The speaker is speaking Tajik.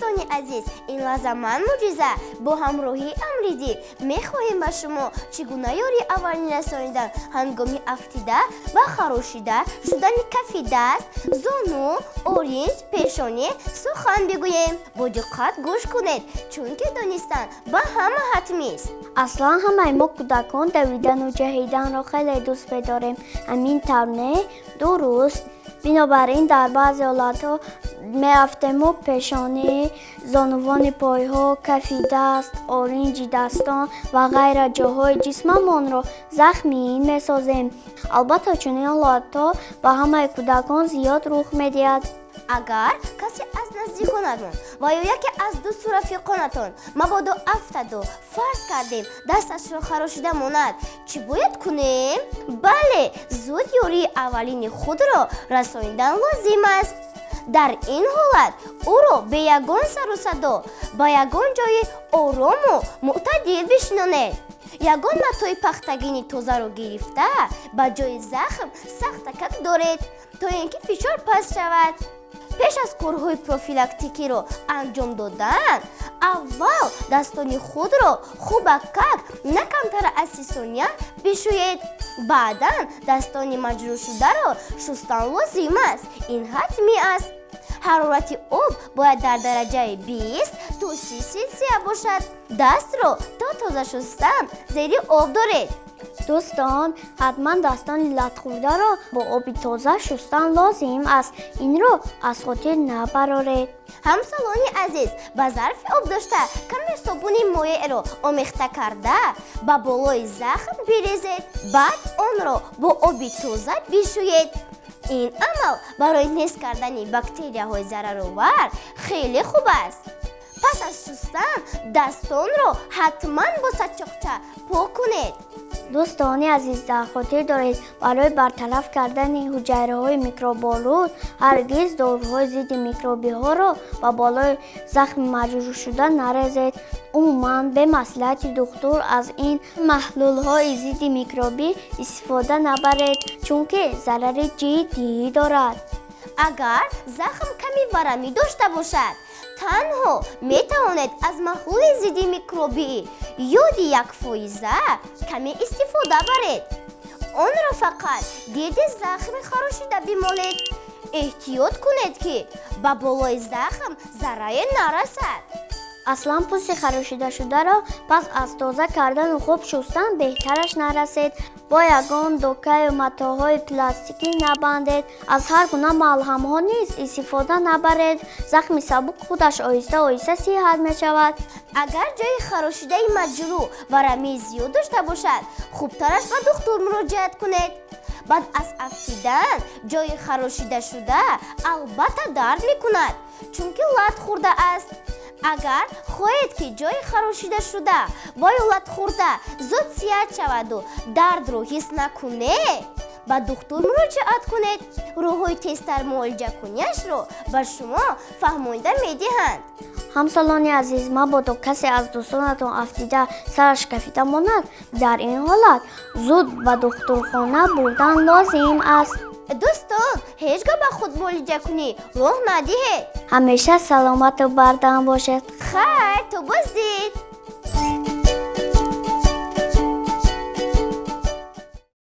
Дӯстони азиз, ин лаҳза ман, Муъҷиза, бо ҳамроҳии Амриддин мехоҳем ба шумо чӣ гуна ёрии аввалин расонидан ҳангоми афтида ва харошида шудани кафи даст, зону, оринҷ, пешонӣ сухан бигӯем. Бо диққат гӯш кунед, чунки донистан ба ҳама ҳатмист. Аслан ҳамаи мо кӯдакон давидану ҷаҳиданро хеле дӯст медорем. Ҳамин тавр, не? Дуруст. Бинобар ин дар баъзе ҳолатҳо меафтему пешонӣ, зонувони пойҳо, кафи даст, оринҷи дастон ва ғайра ҷоҳои ҷисмамонро захмин месозем. Албатта, чунин ҳолатҳо ба ҳамаи кӯдакон зиёд рух медиҳад. Агар касе аз наздиконатон ва ё яке аз дӯсту рафиқонатон мабодо афтаду, фарз кардем, дасташро харошида монад, чӣ бояд кунем? Бале, зуд ёрии аввалини худро расонидан лозим аст. Дар ин ҳолат ӯро бе ягон сару садо ба ягон ҷои орому мӯътадил бишинонед. Ягон матои пахтагини тозаро гирифта, ба ҷои захм сахтакак доред, то ин ки фишор паст шавад. Пеш аз корҳои профилактикиро анҷом додан аввал дастони худро хубакак на камтар аз 30 сония бишӯед. Баъдан дастони маҷрӯҳшударо шустан лозим аст, ин ҳатмӣ аст. Ҳарорати об бояд дар дараҷаи 20 то 30 селсия бошад. Дастро то тоза шустан зери об доред. Дӯстон, ҳатман дастони латхӯрдаро бо оби тоза шустан лозим аст. Инро аз хотир набароред. Ҳамсолони азиз, ба зарфи об дошта каме собуни моеъро омехта карда, ба болои захм бирезед. Баъд онро бо оби тоза бишӯед. Ин амал барои нест кардани бактерияҳои зараровар хеле хуб аст. Пас аз шустан дастонро ҳатман бо сачоқча пок кунед. Дӯстони азиз, дар хотир доред, барои бартараф кардани ҳуҷайраҳои микроболуд ҳаргиз доруҳои зидди микробиҳоро ба болои захми маҷрӯҳшуда нарезед. Умуман, бе маслиҳати духтур аз ин маҳлулҳои зидди микробӣ истифода набаред, чунки зарари ҷиддӣ дорад. Агар захм ками варамӣ дошта бошад, танҳо метавонед аз маҳлули зидди микробии йоди 1-фоиза каме истифода баред. Онро фақат гирди захми харошида бимолед. Эҳтиёт кунед, ки ба болои захм зарре нарасад. Аслан пӯсти харошидашударо пас аз тоза кардану хуб шустан беҳтараш нарасед. Бо ягон докаю матоъҳои пластикӣ набандед. Аз ҳар гуна малҳамҳо низ истифода набаред. Захми сабук худаш оҳиста оҳиста сиҳат мешавад. Агар ҷои харошидаи маҷрӯҳ варамии зиёд дошта бошад, хубтараш ба духтур муроҷиат кунед. Баъд аз афтидан ҷои харошидашуда албатта дард мекунад, чунки лат хӯрдааст. Агар хоҳед, ки ҷои харошидашуда ва ё латхӯрда зуд сиҳат шаваду дардро ҳис накунед, ба духтур муроҷиат кунед. Роҳҳои тезтар муолиҷакунияшро ба шумо фаҳмонида медиҳанд. Ҳамсолони азиз, мабодо касе аз дӯстонатон афтида, сараш кафида монад. Дар ин ҳолат зуд ба духтурхона бурдан лозим аст. Дӯстон, ҳеҷ гоҳ ба худмуолиҷакунӣ роҳ надиҳед. Ҳамеша саломату бардам бошед. Хайр, то боздид.